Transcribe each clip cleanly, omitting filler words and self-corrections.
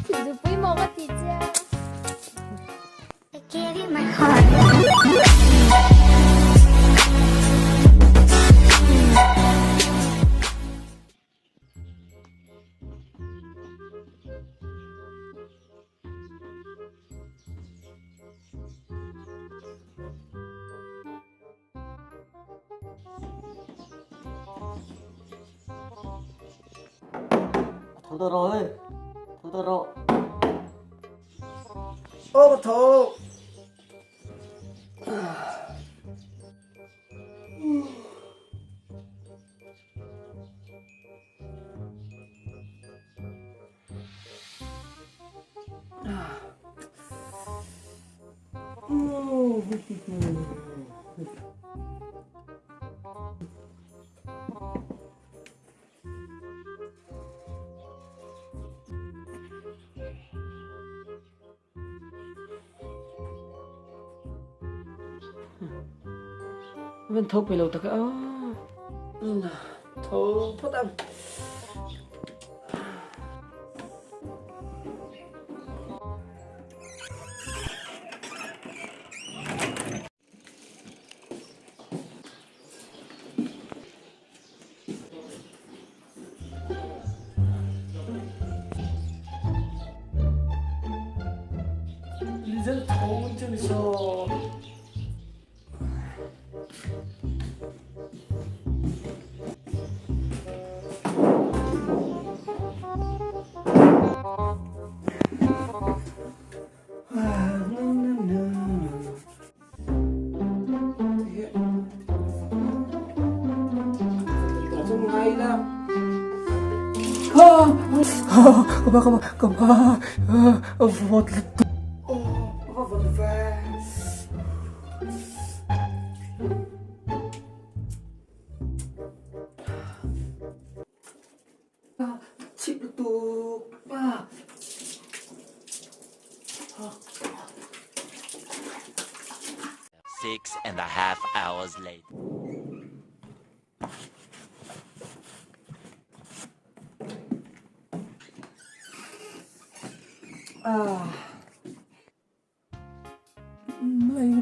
Thingzupui maw ka ti che a. Tho ta rồi, tho ta rawh. Aw ka tho. Van tho pe lo tak a. Tho phawt ang. Lizel tho che mi so. Chip lutuk. 6.5 hours later.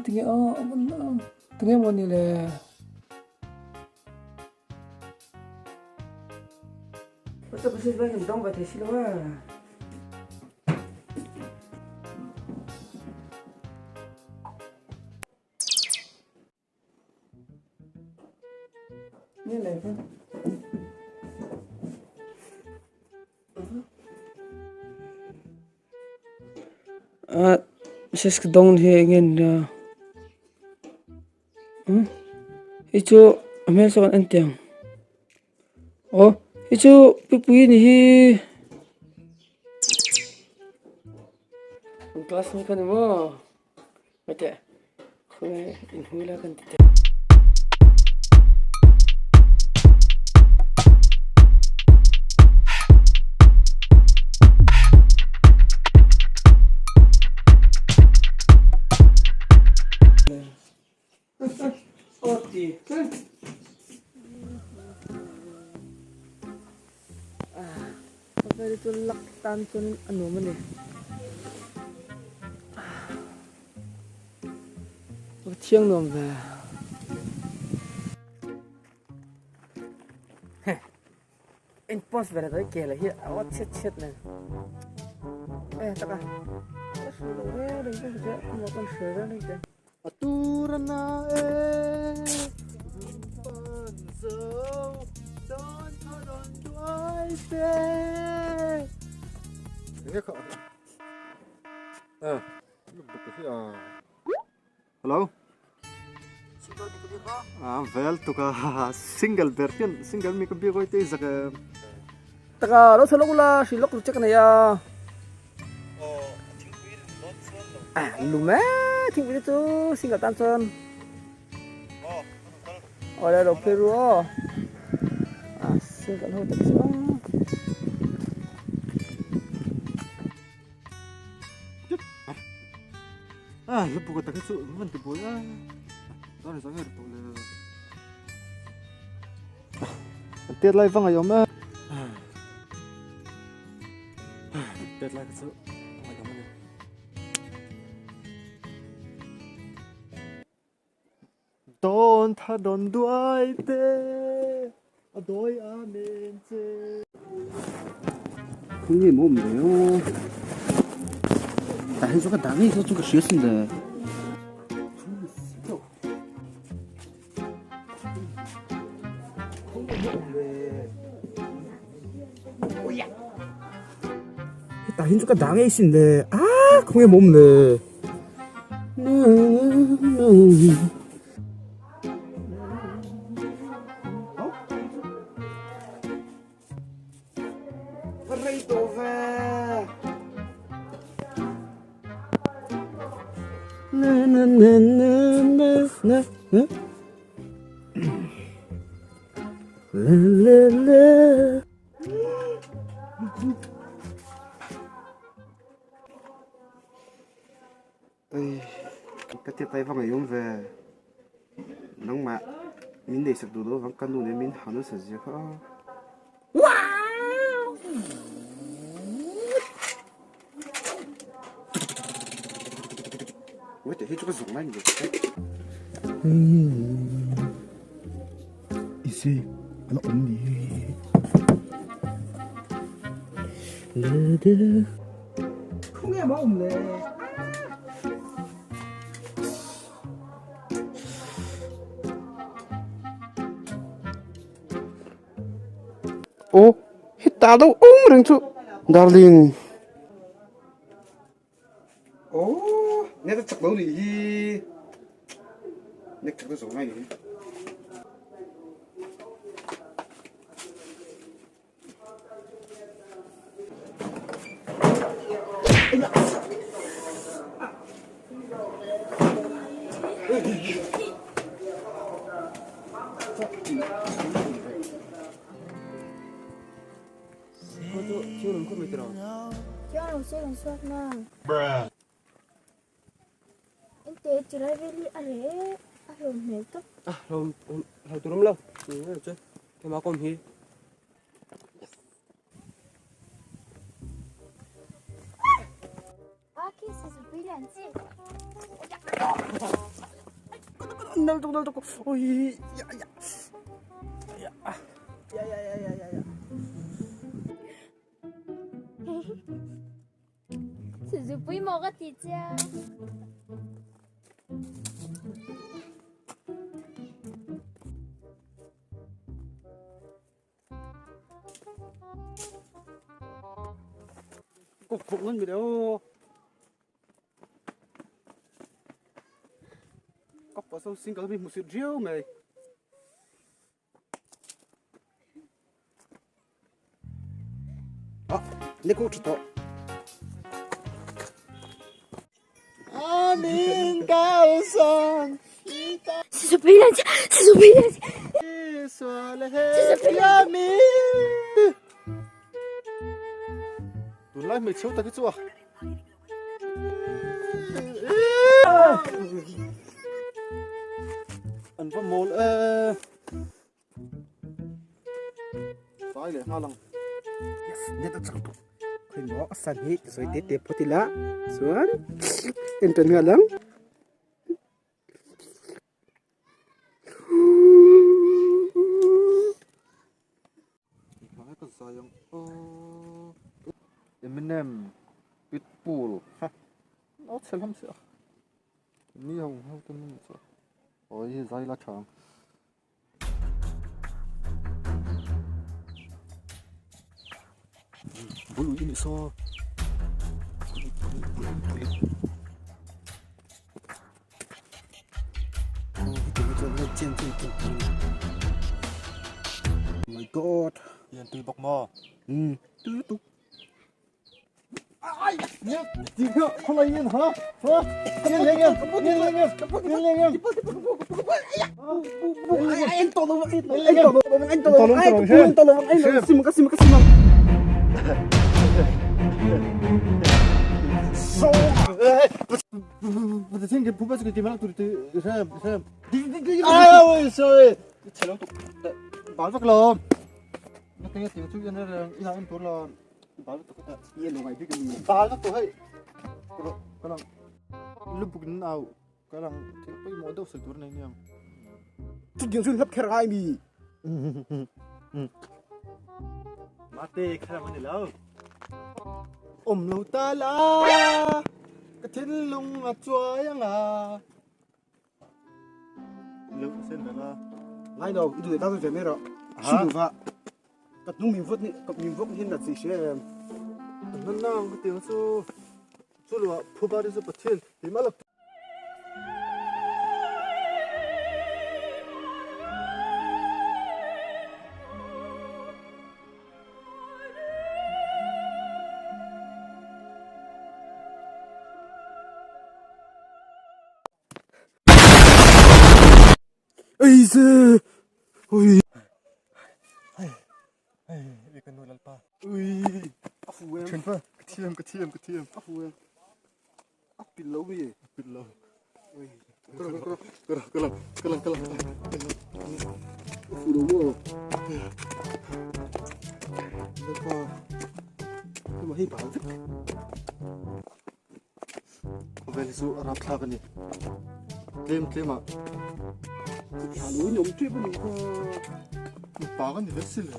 Tinge aw tinge mawni le. Basta basta ba kan dong ba thei si lo a. Nge le kan. Message ka dawng hi eng nge ni hei chu a hmel sawn an ti ang aw hei chu pipui ni hi an class ni kha ni maw heti khawnge inhmui lai kan ti teh. Lak tan chuan a nuam a ni. Va thiang nuam ve. In post ve la ke la hi a awt chhiat chhiat nen. E taka. Ka hru lo re reng chu che kuma kan hre re reng te. A tur a na e pan zo dawn tho rawn duai se. Enge kha Hello. Ah, vel tuka single ber hian single mi ka biak oi te zak em. Taka lo thalo ula hrilh lawk check nei a. Ah, lum e thingpui te chu single tan chuan. Awle lo phei ru aw. Ah, single ho tak chu a. Ah, lupu ka tak chu man ti bui a. Tan sang er to le. Tet lai va ngaihawm e. Tet lai kha chu ngaihawm a ni. Dawn tha dawn duai te a dawi amen che. Khawnge maw awm ve aw. Tah hian chu ka dah ngei chu ka hria sin le. Hetah hian chu ka dah ngei sin le ah khawnge maw awm le. Rei tawh ve. Na na na na na na na. La la la. Ei, ka tep ai va ngaihawm ve. Nangmah min nei sak duh loh avang ka nu nen min ha nasa zia kha a. Wait, hei chu ka zawng lai ni lo. Ise, ala awm ni. Khawnge maw awm le? Aw, hetah lo awm reng chu darling. Aw, net a chak lo nih hi. Net chak na zawng lai nih hi. Suzupui maw ka ti chia. Kawk khawk ngan mi le aw. Kawk pah sawn single mi hmusit riau mai. Ah, ne kawk tha tawh. Amin kalsan. Tunlai hmeichhe ho tak hi chu a. An va mawl e. Tlai leh nghal ang. Yes, net a chang tawh. Khawi maw a san hi sawi te te phawt ila chuan en tan nghal ang. Hmai ka zai ang aw. Eminem Pitbull ha a chhe hlawm si a. Mi ho ho te min chu. Awi hi zai la tha ang. Bul ui nih saw. My god. Yan tui bawk maw? Tui lutuk. Tinge tiang chu en reng ina en tur la bal lutuk heta. I en lo ngai bik ami. Bal lutuk hei. Kalo kalang lubuk in au kalang thil pawimawh deuh sawi tur nei aniang. Chutiang chu hlap kher ngai mi. Mate khalam ani lo. Awm lo ta la ka thinlung a chuai anga. Lo sen ve la. Ngai lo, i duh leh ta ve mai rawh. Su duh va. Ka hnung min vawt ni, ka min vawk hian nat si hre em. Nan nang ka tiang chu chu lo ah phuba te chu Pathian ti mah lo. Ei se! Ui! Hei, ka nu lalpa. Ui! A fu em? Ṭhianpa, ka thiam, ka thiam, ka thiam. A fu em? A pil lo mi? A pil lo. Ui! Ka lang, ka lang, ka lang, ka lang, ka lang. A fu lo maw? Lalpa. Nhưng mà hei bal vek. Khawvel hi chu a rapthlak a ni. Tlem tlem ah. Thla lo in awm tep a ni kha. Mipa ka ni ve si le.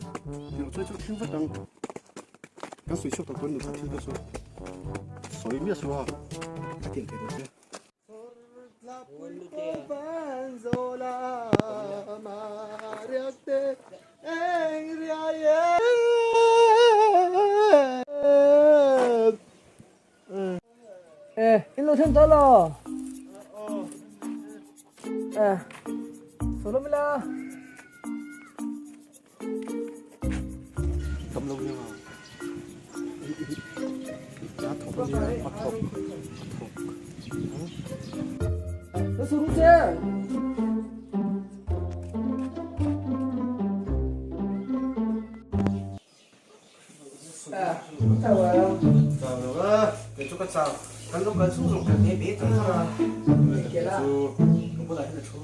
Tiang chuan chu thleng vat ang. Kan sawi chhuak tak dawn lo kha thil te chu. Sawi miah suh a. Ka tiang thei dawn che. Eh, in lo then tawh lo. Eh, solo mila. Tam lo nia. A thawk a nia, a thawk, a thawk. Nó suru che. Chau lo a. Kei chu ka chau. Kan lo kal chung zawng kan he ve tak a. Chu ka bulah hian a thu.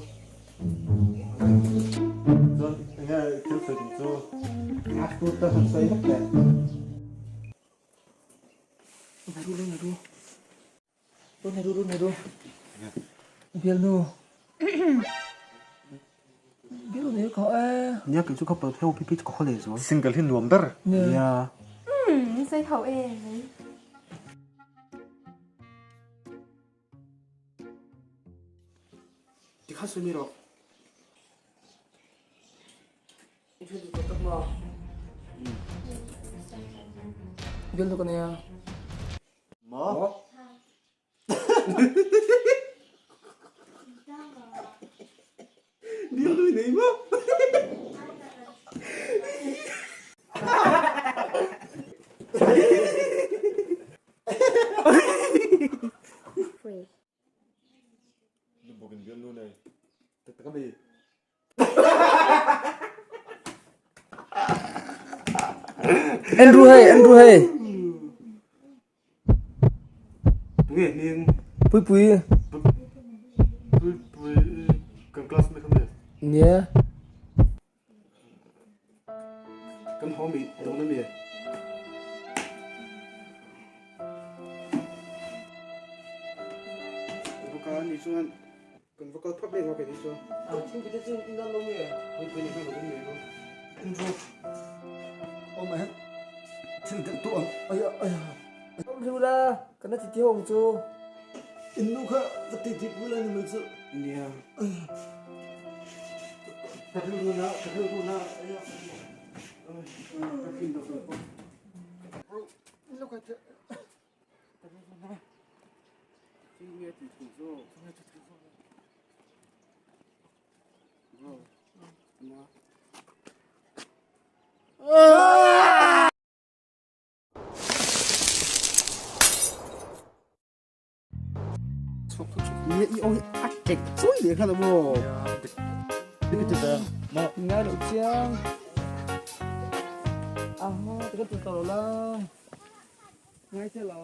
Chuan enge thil sawi tum chu? A tur ka han sawi vek le. Nai ru nai ru. Nai ru nai ru. Bialnu. Bialnu nei kha e. Nia kei chu ka pal pheu pi pi chu ka haw leh zual. Single hi nuam ber. Nia. Umm sei ho e mai. Tikhan sawi mai rawh. Bialnu ka nei a. Maw? Bialnu i nei maw? Lubuk in bialnu nei. Tak tak a mi. Andrew hei, Andrew hei. Tunge hming? Pui pui. Pui pui kan classmate kha mi. Nia. Kan haw mi dawn a mi? Bawka ni chuan kan va kal phawt mai ang a kei ni chuan. Thingpui te chu in dawn lo mi? Thingpui ni khan lo awm mai ang. Andrew. Oh my thil deuh tawh ang aya aya. Awm hlu la kan la titi ho ang chu. In nu kha va ti ti pui la ni mai chu. Nia. Ka rilru na ka rilru na aya. Ka thin deuh tawh pawh. Bro, look at that. Ka rilru na. Thil nge ti thei zawk. Thil nge ti thei zawk. Bro. Na. A kek chawi leh nghal a maw? Ngai loh chiang. Aha, ka ti tawh lo la. Ngai che lo.